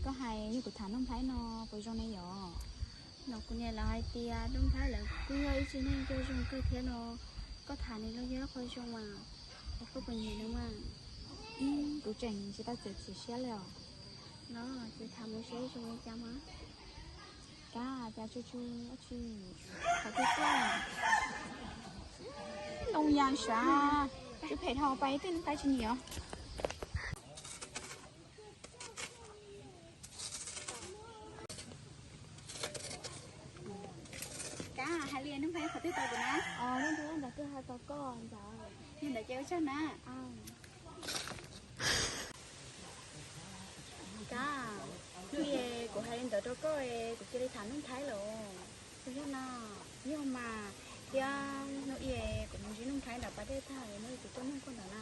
Koj hais yog kuv tham Nuj Nplhaib no puas zoo ne yom? No kuv niam lawv hais tias Nuj Nplhaib lawv kuj yog ib tsev neeg zoo zoo kawg thiab no. Koj tham nws los yog qhov zoo mas, es koj puas nyiam nws mas? Kuv tseem tsis tau txiav txim siab li os. No ces tham mus seb zoo li cas mas. Kab, cas tsu tsu dab tsi? Qhov twg tuaj? Loo ya sav, tsis phem dhau, pais tej Nuj Nplhaib tsis nyiam. Kab, hais li Nuj Nplhaib qhov twg tau kuv na? Ntawd twb hais tau koj ntawd. Yog ntawd ces ua tsaug na. Kab, hnub i kuv hais li ntawd rau koj es kuv cia li tham Nuj Nplhaib lawm. Puas yog no? Yog mas, thiab hnub i kuv mus ntsib Nuj Nplhaib nram pas dej tag, hnub i kuv tuaj nug koj ntawd na,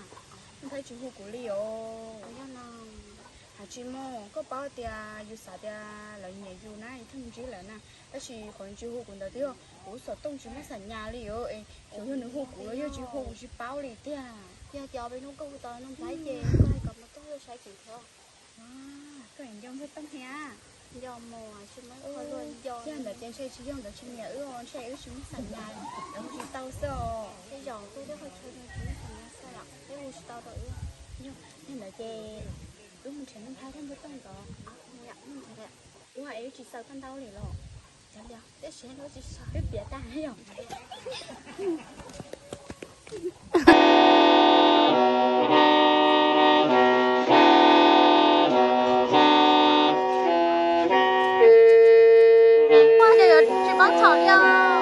Nuj Nplhaib tsis hu kuv li os. Puas yog no? Hais tsis mus, koj paub tias yus xav tias lawv nyiam yus na, yus thiaj mus ntsib lawv na. Tab sis qhov nws tsis hu kuv ntawd twb yog kuv xov tooj tsis muaj xam nyas li os. Xyov yog nws hu kuv los yog tsis hu kuv tsis paub li tiag. Yog tias ob peb hnub koj hu tau Nuj Nplhaib ces koj hais kom mus tuaj saib kuv thiab. Koj nco Nplhaib Tooj thiab? Nco mus, tsis muaj ib qho luag nco. Yog ntawd ces ntshe tsis yog nkawd tsis nyiam wb os, ntshe wb tsis muaj xam nyas, wb hu tsis tau xwb os. Tej zaum kuj tej qhov chaw nws tsis muaj xam nyas xwb os, wb hu tsis tau rau wb. Yog ntawd ces wb mus nrhiav Nuj Nplhaib thiab Nplhaib Tooj nkawd. Ua es wb tsis xaws koj ntau li los? Cov lios, wb piav tag yog. Ua cas yuav tsis pab txhom li os?